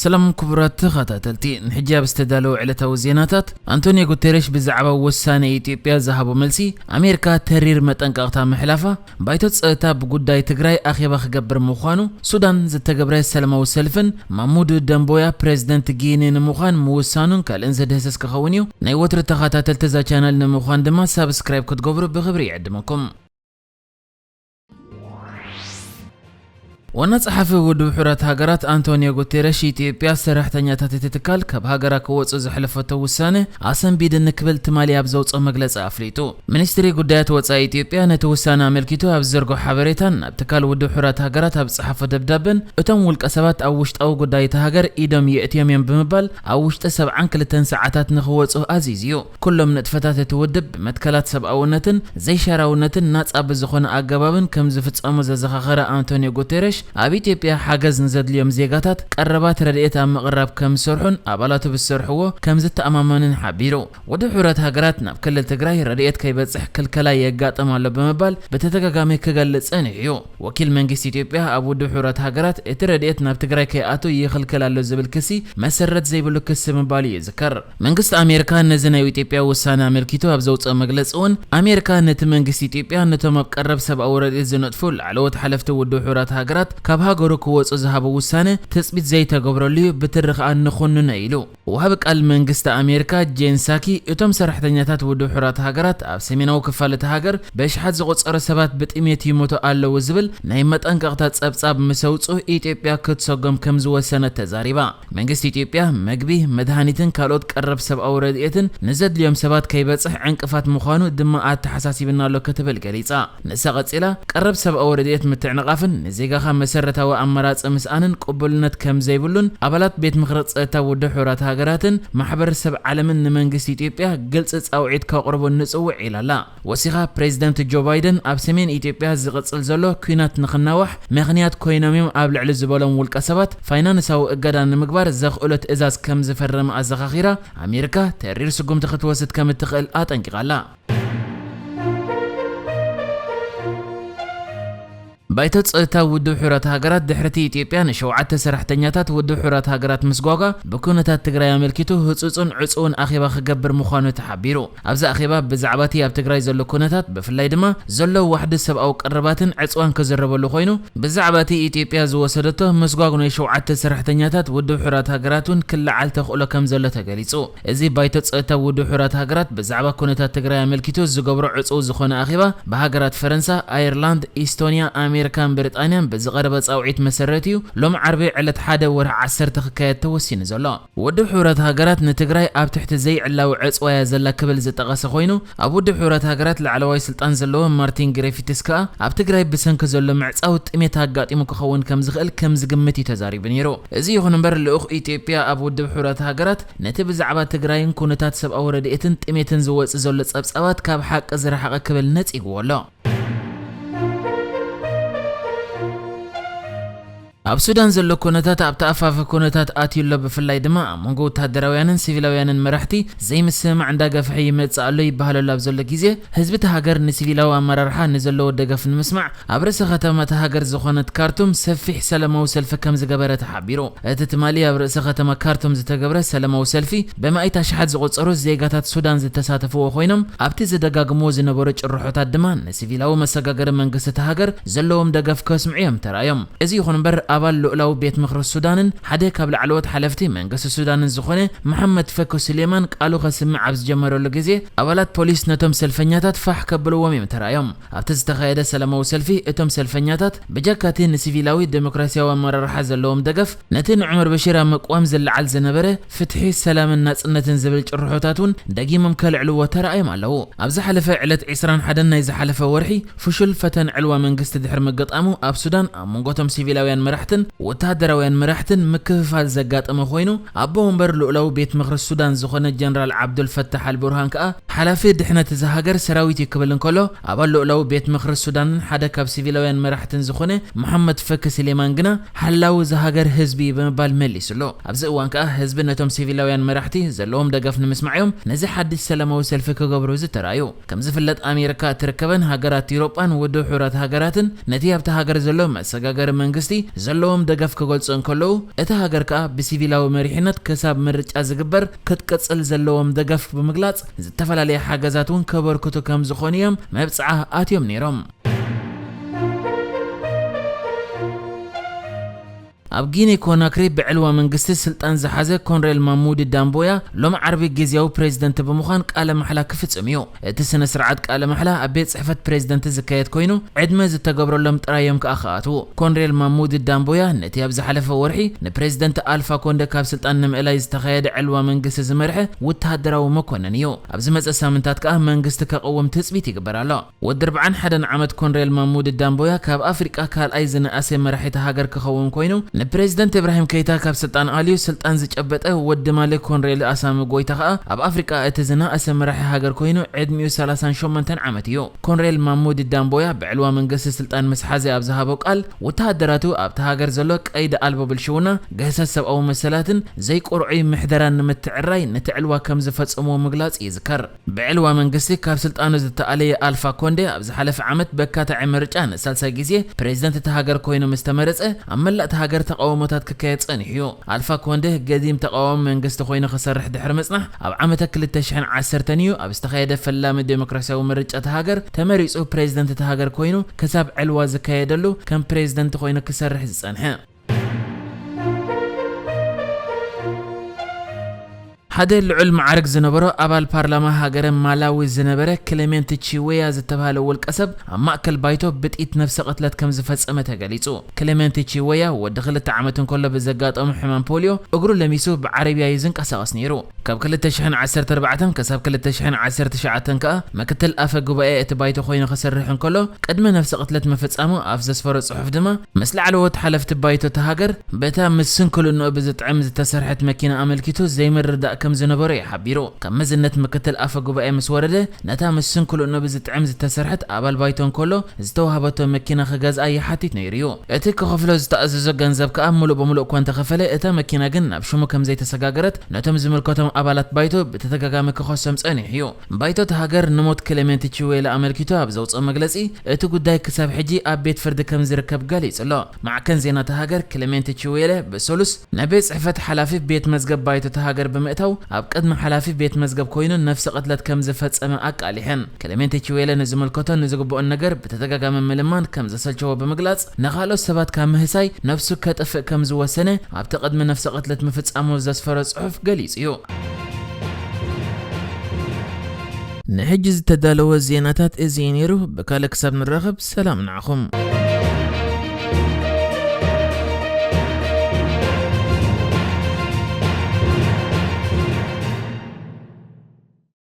ሰላም ክቡራት ተኸታተልቲ፣ ንሕጂ ኣብ ዝተዳለወ ዕለታዊ ዜናታት፣ ኣንቶኒዮ ጉተሬሽ ብዛዕባ ውሳነ ኢትዮጵያ ዝሃቦ መልሲ፣ ኣሜሪካ ተሪር መጠንቀቕታ ምሕላፋ፣ ባይቶ ጸጥታ ብጉዳይ ትግራይ ኣኼባ ክገብር ምዃኑ፣ ሱዳን ዝተገብረ ሰላማዊ ሰልፍን ማሙድ ደምቦያ ፕሬዝደንት ጊኒ ንምዃን ምውሳኑን ካልእን ዝድህስስ ክኸውን እዩ። ናይ ወትሩ ተኸታተልቲ እዛ ቻነል ንምዃን ድማ ሳብስክራይብ ክትገብሩ ብኽብሪ ይዕድመኩም። ዋና ጸሓፊ ውድብ ሕቡራት ሃገራት ኣንቶኒዮ ጉቴረሽ፣ ኢትዮጵያ ሰራሕተኛታት እቲ ትካል ካብ ሃገራ ክወጹ ዘሕለፈቶ ውሳነ ኣሰንቢድኒ ክብል ትማሊ ኣብ ዘውጽኦ መግለጺ ኣፍሊጡ። ሚኒስትሪ ጉዳያት ወጻኢ ኢትዮጵያ ነቲ ውሳነ ኣመልኪቱ ኣብ ዝዘርግሖ ሓበሬታን ናብ ትካል ውድብ ሕቡራት ሃገራት ኣብ ዝጸሓፎ ደብዳበን፣ እቶም ውልቀ ሰባት ኣብ ውሽጣዊ ጉዳይ እታ ሃገር ኢዶም የእትዮም እዮም ብምባል ኣብ ውሽጢ ሰብዓን ክልተን ሰዓታት ንኽወጹ ኣዚዙ እዩ። ኩሎም ንጥፈታት እቲ ውድብ ብመትከላት ሰብኣውነትን ዘይሻራውነትን ናጻ ብዝኾነ ኣገባብን ከም ዝፍጸሙ ዘዘኻኸረ ኣንቶኒዮ ጉቴሬሽ፣ ኣብ ኢትዮጵያ ሓገዝ ንዘድልዮም ዜጋታት ቀረባት ረድኤት ኣብ ምቕራብ ከም ዝሰርሑን ኣባላቱ ብዝሰርሕዎ ከም ዝተኣማመንን ሓቢሩ። ውድብ ሕቡራት ሃገራት ናብ ክልል ትግራይ ረድኤት ከይበጽሕ ክልከላ የጋጥም ኣሎ ብምባል ብተደጋጋሚ ክገልጽ ጸኒሑ እዩ። ወኪል መንግስቲ ኢትዮጵያ ኣብ ውድብ ሕቡራት ሃገራት እቲ ረድኤት ናብ ትግራይ ከይኣቱ ይኽልክል ኣሎ ዝብል ክሲ መሰረት ዘይብሉ ክሲ ምባሉ ይዝከር። መንግስቲ ኣሜሪካ ነዚ ናይ ኢትዮጵያ ውሳነ ኣመልኪቱ ኣብ ዘውፅኦ መግለፂ እውን፣ ኣሜሪካ ነቲ መንግስቲ ኢትዮጵያ ነቶም ኣብ ቀረብ ሰብኣዊ ረድኤት ዝነጥፉ ላዕለዎት ሓለፍቲ ውድብ ሕቡራት ሃገራት ካብ ሃገሩ ክወፁ ዝሃቦ ውሳነ ትፅቢት ዘይተገብረሉ እዩ፣ ብትሪ ከዓ ንኹንኖ ኢሉ። ወሃቢ ቃል መንግስቲ ኣሜሪካ ጄን ሳኪ፣ እቶም ሰራሕተኛታት ውድብ ሕቡራት ሃገራት ኣብ ሰሜናዊ ክፋል እታ ሃገር በሽሓት ዝቑጸሩ ሰባት ብጥሜት ይሞቱ ኣለዉ ዝብል ናይ መጠንቀቕታ ጸብጻብ ምስ ኣውጽኡ፣ ኢትዮጵያ ክትሰጎም ከም ዝወሰነት ተዛሪባ። መንግስቲ ኢትዮጵያ መግቢ፣ መድሃኒትን ካልኦት ቀረብ ሰብኣዊ ረድኤትን ንዘድልዮም ሰባት ከይበጽሕ ዕንቅፋት ምዃኑ ድማ ኣተሓሳሲብና ኣሎ ክትብል ገሊጻ። ንሳ ቀጺላ፣ ቀረብ ሰብኣዊ ረድኤት ምትዕንቓፍን ንዜጋኻ መሰረታዊ ኣማራጺ ምስኣንን ቅቡልነት ከም ዘይብሉን ኣባላት ቤት ምኽሪ ጸጥታ ውድብ ሕቡራት ሃገራትን ማሕበረሰብ ዓለምን ንመንግስቲ ኢትዮጵያ ግልጺ ጻውዒት ከቕርቡ ንጽውዕ ኢላ ኣላ። ወሲኻ፣ ፕሬዚደንት ጆ ባይደን ኣብ ሰሜን ኢትዮጵያ ዝቕጽል ዘሎ ኲናት ንኽናዋሕ ምኽንያት ኮይኖም እዮም ኣብ ልዕሊ ዝበሎም ውልቀ ሰባት ፋይናንሳዊ እገዳ ንምግባር ዘኽእሎ ትእዛዝ ከም ዝፈረመ ኣዘኻኺራ፣ ኣሜሪካ ተሪር ስጉምቲ ክትወስድ ከም እትኽእል ኣጠንቂቓ ኣላ። ባይቶ ጸጥታ ውድብ ሕቡራት ሃገራት ድሕሪ እቲ ኢትዮጵያ ንሸውዓተ ሰራሕተኛታት ውድብ ሕቡራት ሃገራት ምስጓጓ ብኩነታት ትግራይ ኣመልኪቱ ህጹጽን ዕጹውን ኣኼባ ክገብር ምዃኑ ተሓቢሩ። ኣብዚ ኣኼባ ብዛዕባ እቲ ኣብ ትግራይ ዘሎ ኩነታት፣ ብፍላይ ድማ ዘሎ ዋሕዲ ሰብኣዊ ቀረባትን ዕጽዋን ክዝረበሉ ኮይኑ፣ ብዛዕባ እቲ ኢትዮጵያ ዝወሰደቶ ምስጓግ ናይ ሸውዓተ ሰራሕተኛታት ውድብ ሕቡራት ሃገራት እውን ክለዓል ተኽእሎ ከም ዘሎ ተገሊጹ። እዚ ባይቶ ጸጥታ ውድብ ሕቡራት ሃገራት ብዛዕባ ኩነታት ትግራይ ኣመልኪቱ ዝገብሮ ዕጹው ዝኾነ ኣኼባ ብሃገራት ፈረንሳ፣ ኣየርላንድ፣ ኢስቶንያ፣ ኣሜሪካን ብሪጣንያን ብዝቐረበ ጻውዒት መሰረት እዩ ሎም ዓርቢ ዕለት ሓደ ወርሒ ዓሰርተ ክካየድ ተወሲኑ ዘሎ። ውድብ ሕቡራት ሃገራት ንትግራይ ኣብ ትሕቲ ዘይዕላዊ ዕጽዋ እያ ዘላ ክብል ዝጠቐሰ ኮይኑ፣ ኣብ ውድብ ሕቡራት ሃገራት ላዕለዋይ ስልጣን ዘለዎ ማርቲን ግሪፊትስ ከኣ ኣብ ትግራይ ብሰንኪ ዘሎ ምዕጻው ጥሜት ኣጋጢሙ ክኸውን ከም ዝኽእል ከም ዝግምት እዩ ተዛሪቡ ነይሩ። እዚ ይኹን እምበር፣ ልኡኽ ኢትዮጵያ ኣብ ውድብ ሕቡራት ሃገራት ነቲ ብዛዕባ ትግራይን ኩነታት ሰብኣዊ ረድኤትን ጥሜትን ዝወጽእ ዘሎ ጸብጻባት ካብ ሓቂ ዝረሓቐ ክብል ነጺግዎ ኣሎ። ኣብ ሱዳን ዘሎ ኩነታት ኣብ ተኣፋፊ ኩነታት ኣትዩ ኣሎ። ብፍላይ ድማ ኣብ መንጎ ወተሃደራውያንን ሲቪላውያንን መራሕቲ ዘይምስምማዕ እንዳገፍሐ ይመጽእ ኣሎ ይበሃለሉ ኣብ ዘሎ ግዜ፣ ህዝቢ እቲ ሃገር ንሲቪላዊ ኣመራርሓ ንዘለዎ ደገፍ ንምስማዕ ኣብ ርእሰ ከተማ እታ ሃገር ዝኾነት ካርቱም ሰፊሕ ሰላማዊ ሰልፊ ከም ዝገበረ ተሓቢሩ። እቲ ትማሊ ኣብ ርእሰ ከተማ ካርቱም ዝተገብረ ሰላማዊ ሰልፊ ብመኣይት ኣሽሓት ዝቑጸሩ ዜጋታት ሱዳን ዝተሳተፍዎ ኮይኖም፣ ኣብቲ ዝደጋግምዎ ዝነበሩ ጭርሖታት ድማ ንሲቪላዊ መሰጋገሪ መንግስቲ እታ ሃገር ዘለዎም ደገፍ ከስምዑ እዮም ተራእዮም። እዚ ይኹን እምበር፣ ኣባል ልኡላዊ ቤት ምኽሪ ሱዳንን ሓደ ካብ ላዕለዎት ሓለፍቲ መንግስቲ ሱዳንን ዝኾነ መሓመድ ፈኩ ስሌማን ቃሉ ከስምዕ ኣብ ዝጀመረሉ ግዜ፣ ኣባላት ፖሊስ ነቶም ሰልፈኛታት ፋሕ ከብልዎም እዮም ተራእዮም። ኣብቲ ዝተኻየደ ሰላማዊ ሰልፊ፣ እቶም ሰልፈኛታት ብጀካ እቲ ንሲቪላዊ ዴሞክራሲያዊ ኣመራርሓ ዘለዎም ደገፍ፣ ነቲ ንዑመር በሽር ኣብ ምቅዋም ዝለዓል ዝነበረ ፍትሒ፣ ሰላምን ናጽነትን ዝብል ጭርሖታት እውን ደጊሞም ከልዕልዎ ተራእዮም ኣለዉ። ኣብ ዝሓለፈ ዕለት ዕስራን ሓደን ናይ ዝሓለፈ ወርሒ፣ ፍሹል ፈተን ዕልዋ መንግስቲ ድሕሪ ምግጣሙ፣ ኣብ ሱዳን ኣብ መንጎ እቶም ሲቪላውያን መራሕትን ወተሃደራውያን መራሕትን ምክፍፋል ዘጋጠመ ኮይኑ፣ ኣቦ ወንበር ልኡላዊ ቤት ምኽሪ ሱዳን ዝኾነ ጀነራል ዓብዱል ፈታሕ ኣልቡርሃን ከኣ፣ ሓላፊ ድሕነት እዛ ሃገር ሰራዊት እዩ ክብል እንከሎ፣ ኣባል ልኡላዊ ቤት ምኽሪ ሱዳንን ሓደ ካብ ሲቪላውያን መራሕትን ዝኾነ መሓመድ ፈኪ ስሌማን ግና፣ ሓላዊ እዛ ሃገር ህዝቢ እዩ ብምባል መሊሱሉ። ኣብዚ እዋን ከኣ ህዝቢ ነቶም ሲቪላውያን መራሕቲ ዘለዎም ደገፍ ንምስማዕ እዮም ነዚ ሓድሽ ሰላማዊ ሰልፊ ክገብሩ ዝተራእዩ። ከም ዝፍለጥ፣ ኣሜሪካ እትርከበን ሃገራት ኤውሮጳን ውድብ ሕቡራት ሃገራትን ነቲ ኣብታ ሃገር ዘሎ መሰጋገሪ መንግስቲ ዘለዎም ደገፍ ክገልጹ እንከለዉ፣ እታ ሃገር ከኣ ብሲቪላዊ መሪሕነት ክሳብ ምርጫ ዝግበር ክትቅጽል ዘለዎም ደገፍ ብምግላጽ፣ ዝተፈላለየ ሓገዛት እውን ከበርክቱ ከም ዝኾኑ እዮም መብጽዓ ኣትዮም ነይሮም። ኣብ ጊኒ ኮናክሪ ብዕልዋ መንግስቲ ስልጣን ዝሓዘ ኮንሬል ማሙዲ ዳምቦያ ሎም ዓርቢ ግዝያዊ ፕሬዝደንት ብምዃን ቃለ ማሕላ ክፍጽም እዩ። እቲ ስነ ስርዓት ቃለ ማሕላ ኣብ ቤት ጽሕፈት ፕሬዝደንት ዝካየድ ኮይኑ፣ ዕድመ ዝተገብረሎም ጥራይ እዮም ከኣ ክኣትዉ። ኮንሬል ማሙዲ ዳምቦያ ነቲ ኣብ ዝሓለፈ ወርሒ ንፕሬዝደንት ኣልፋ ኮንደ ካብ ስልጣን ንምእላይ ዝተኻየደ ዕልዋ መንግስቲ ዝመርሐ ወተሃደራዊ መኮነን እዩ። ኣብ ዝመጸ ሳምንታት ከኣ መንግስቲ ከቕውም ትጽቢት ይግበር ኣሎ። ወዲ ኣርብዓን ሓደን ዓመት ኮንሬል ማሙዲ ዳምቦያ ካብ ኣፍሪቃ ካልኣይ ዝነኣሰ መራሒት ሃገር ክኸውን ኮይኑ፣ ንፕሬዝደንት ኢብራሂም ከይታ ካብ ስልጣን ኣልዩ ስልጣን ዝጨበጠ ወዲ ማሊ ኮንሬል ኣሳሚ ጎይታ ከኣ ኣብ ኣፍሪቃ እቲ ዝነኣሰ መራሒ ሃገር ኮይኑ ዕድሚኡ ሰላሳን ሸሞንተን ዓመት እዩ። ኮንሬል ማሙዲ ዳምቦያ ብዕልዋ መንግስቲ ስልጣን ምስ ሓዘ ኣብ ዝሃቦ ቃል፣ ወተሃደራቱ ኣብቲ ሃገር ዘሎ ቀይዲ ኣልቦ ብልሽውና፣ ግህሰት ሰብኣዊ መሰላትን ዘይቁርዑይ ምሕደራን ንምትዕራይ ነቲ ዕልዋ ከም ዝፈጸምዎ ምግላጽ ይዝከር። ብዕልዋ መንግስቲ ካብ ስልጣኑ ዝተኣለየ ኣልፋ ኮንዴ ኣብ ዝሓለፈ ዓመት በካታዒ ምርጫ ንሳልሳይ ግዜ ፕሬዝደንት እታ ሃገር ኮይኑ ምስ ተመረጸ፣ ኣብ መላእ እታ ሃገር ተቃውሞታት ክካየድ ጸኒሑ እዩ። ኣልፋ ኮንዴ ገዲም ተቃዋሚ መንግስቲ ኮይኑ ክሰርሕ ድሕሪ ምጽናሕ፣ ኣብ ዓመተ ክልተ ሽሕን ዓሰርተን እዩ ኣብ ዝተኻየደ ፈላሚ ዴሞክራሲያዊ ምርጫ እታ ሃገር ተመሪጹ ፕሬዝደንት እታ ሃገር ኮይኑ ክሳብ ዕልዋ ዝካየደሉ ከም ፕሬዝደንት ኮይኑ ክሰርሕ ዝጸንሐ። ሓደ ልዑል ማዕርግ ዝነበሮ ኣባል ፓርላማ ሃገረ ማላዊ ዝነበረ ክሌሜንት ቺዌያ ዝተባህለ ውልቀ ሰብ ኣብ ማእከል ባይቶ ብጥይት ነፍሰ ቅትለት ከም ዝፈጸመ ተገሊጹ። ክሌሜንት ቺዌያ ወዲ ክልተ ዓመት እንከሎ ብዘጋጠሞ ሕማም ፖልዮ እግሩ ለሚሱ ብዓረብያ እዩ ዝንቀሳቐስ ነይሩ። ካብ ክልተ ሽሕን ዓሰርተ ኣርባዕተን ክሳብ ክልተ ሽሕን ዓሰርተ ትሽዓተን ከኣ ምክትል ኣፈ ጉባኤ እቲ ባይቶ ኮይኑ ክሰርሕ እንከሎ፣ ቅድሚ ነፍሰ ቅትለት ምፍጻሙ ኣብ ዘስፈሮ ጽሑፍ ድማ፣ ምስ ላዕለዎት ሓለፍቲ ባይቶ እታ ሃገር፣ በታ ምስ ስንክልንኡ ብዝጥዕም ዝተሰርሐት መኪና ኣመልኪቱ ዘይምርዳእ ከም ዝነበሮ እዩ ሓቢሩ። ካብ መዝነት ምክትል ኣፈ ጉባኤ ምስ ወረደ፣ ነታ ምስ ስንክልንኡ ብዝጥዕም ዝተሰርሐት ኣባል ባይቶ እንከሎ ዝተዋህበቶ መኪና ክገዝኣ ይሓትት ነይሩ እዩ። እቲ ክኸፍሎ ዝተኣዘዞ ገንዘብ ከኣ ምሉእ ብምሉእ እኳ እንተኸፈለ፣ እታ መኪና ግን ናብ ሽሙ ከም ዘይተሰጋገረት ነቶም ዝምልከቶም ኣባላት ባይቶ ብተደጋጋሚ ክኸሶም ጸኒሑ እዩ። ባይቶ እታ ሃገር ንሞት ክሌሜንት ቺዌላ ኣመልኪቱ ኣብ ዘውጽኦ መግለጺ፣ እቲ ጉዳይ ክሳብ ሕጂ ኣብ ቤት ፍርዲ ከም ዝርከብ ገሊጹ ኣሎ። ማዕከን ዜና እታ ሃገር ክሌሜንት ቺዌለ ብሰሉስ ናብ ቤት ጽሕፈት ሓላፊ ቤት መዝገብ ባይቶ እታ ሃገር ብምእታው፣ ኣብ ቅድሚ ሓላፊ ቤት መዝገብ ኮይኑ ነፍሲ ቅትለት ከም ዝፈጸመ ኣቃሊሐን። ክሌሜንት ቺዌለ ንዝምልከቶ ንዝግብኦን ነገር ብተደጋጋሚ ምልማን ከም ዘሰልቸዎ ብምግላጽ፣ ንኻልኦት ሰባት ካብ ምህሳይ ነፍሱ ከጥፍእ ከም ዝወሰነ ኣብቲ ቅድሚ ነፍሲ ቅትለት ምፍጻሙ ዘስፈሮ ጽሑፍ ገሊጹ እዩ። ንሕጂ ዝተዳለወ ዜናታት እዚ እዩ ነይሩ። ብካልእ ክሳብ ንራኸብ ሰላም ንዓኹም።